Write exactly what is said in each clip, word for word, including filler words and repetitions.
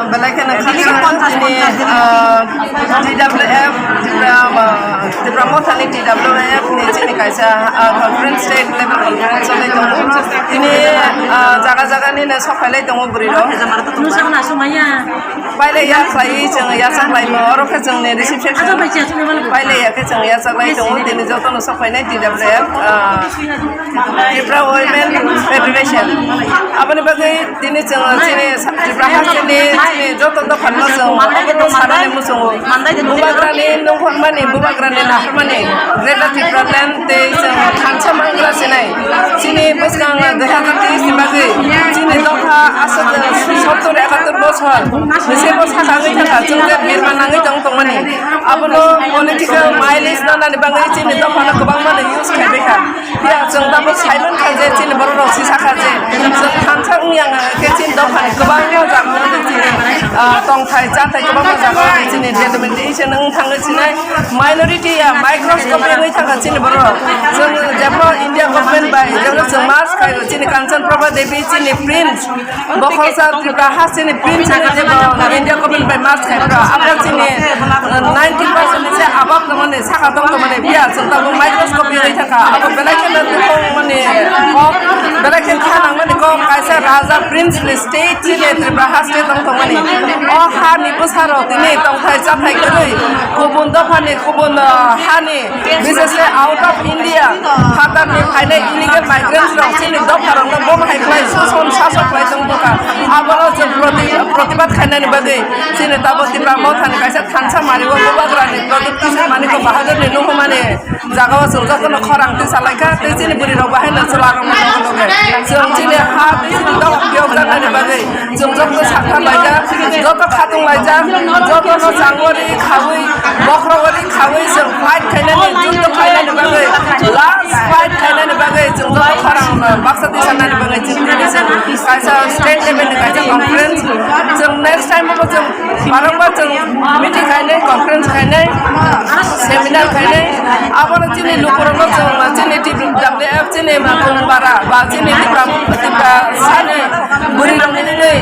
Belai kheno khakchangma tini, ah, T W F, Tripura, ah, Tipra Mothani T W F ni chini kaisa, ah, conference, state level conference choli tongo. Tini, ah, jaga jaga nino sok phailai tongo bwrwi rok. Pailai ya khlai chwng ya chaklai mo, oro khe chwngni reception. Pailai ya khe chwng ya chaklai tongo, tini jotono sok phainai T W F, ah, Tripura Women Federation. Aboni bagwi tini chwng chini Tripura hasteni chini joto dophano chwng obono sanani muchungo. Bubagrani nongkhormani, bubagrani nahormani, Greater Tripura Land tei chwng thansa mangra sinai. Chini bwskang dui hazar teis ni bagwi chini dopha aswk sottor ekattor bosor bwskango sakha wngwi thangkha, chwng je birma nangwi tong tongmani. Abono political mileage nanani bagwi chini dophano kwbangma no use khaibaikha. Phiya chwng tabuk saimankha je chini borok rok sisakha je chwng thansa wngya khe chini dophani kwbangma jagao chini, ah, tongthai chathai kwbangma jagao chini delimitation wng thangwi sinai minority ya microscopic wngwi thangkha chini borok rok. Chwng jebo India government bai jebo chwng mas khaio chini Kanchan Prabha Devi chini prince. Bokhorsa Tripura hasteni prince hinwi jebo India government bai mas khai phano abo chini, uh, ninety percent ni se above tongmani, saka tong tongmani, phiya chwng tabuk microscope ri thangkha. Abo belai kheno dukhu mani kok, belai khe kha nangmani kok, kaisa raja princely state chini Tripura haste tong tongmani. O hani bwsarok tini tongthai chathai kwrwi kubun dophani, kubun, uh, hani Bises khe out of India, phatarni phainai illegal migrants rok chini dopha rokno bomo hai khlai suson sasok khlai tong bwkha. Abono chwng proti-, protibad khainani bagwi chini tabuk Tipra Mothani kaisa thansa mani o Bubagrani Pradyut Kishore Manikya Bahadurni nuhumani jagao chwng jotono khorang twi salaikha tei chini bwrwi rok bahai no chwla rok no loge loge chwng chini ha tei chini dopha phiyok jaknani bagwi. Chwng joto sakha laijak, joto khatung laijak, joto no changori khawi, bokhorogori khawi chwng fight khainani, juddo khainani bagwi, last fight khainani bagwi chwng joto khorang baksa tisanani bagwi chwng tini chwng kaisa state level ni kaisa conference. Chwng next time bo chwng barokbar chwng meeting khainai, conference khainai, seminar khainai. Abono chini lukurokno chwng chini T W F chini Kung Bara ba chini Tipra, Tipra sani bwrwi rokni nini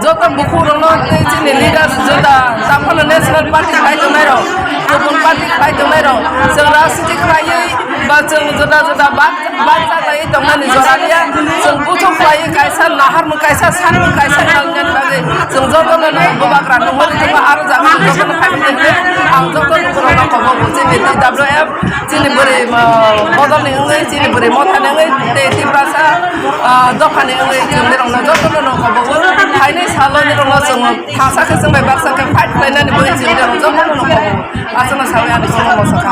joto bukhuk rokno tei chini leaders juda taphano national party khlai tongnai rok, kubun party khlai tongnai rok, chwng rajniti khlaiwi ba chwng juda juda bak, bak jagai tongnani jora liya, chwng buchuk khlaiwi kaisa naharmung, kaisa sanmung, kaisa khalnani bagwi chwng jotono no Bubagra nungmani thangma aro jaga jotono khaimani, ang joto lukurokno kobo chini T W F chini bwrwi, ah, bodolni wngwi, chini bwrwi mothani wngwi, tei Tiprasa, ah, dophani wngwi chwng nirokno jotono no kobogo. Phainai salo nirokno chwng thangsa khe chwng bai baksa khe fight khlainani bagwi chwng nirok jotono no kobogo. Aswkno sawi ani kono moso kha.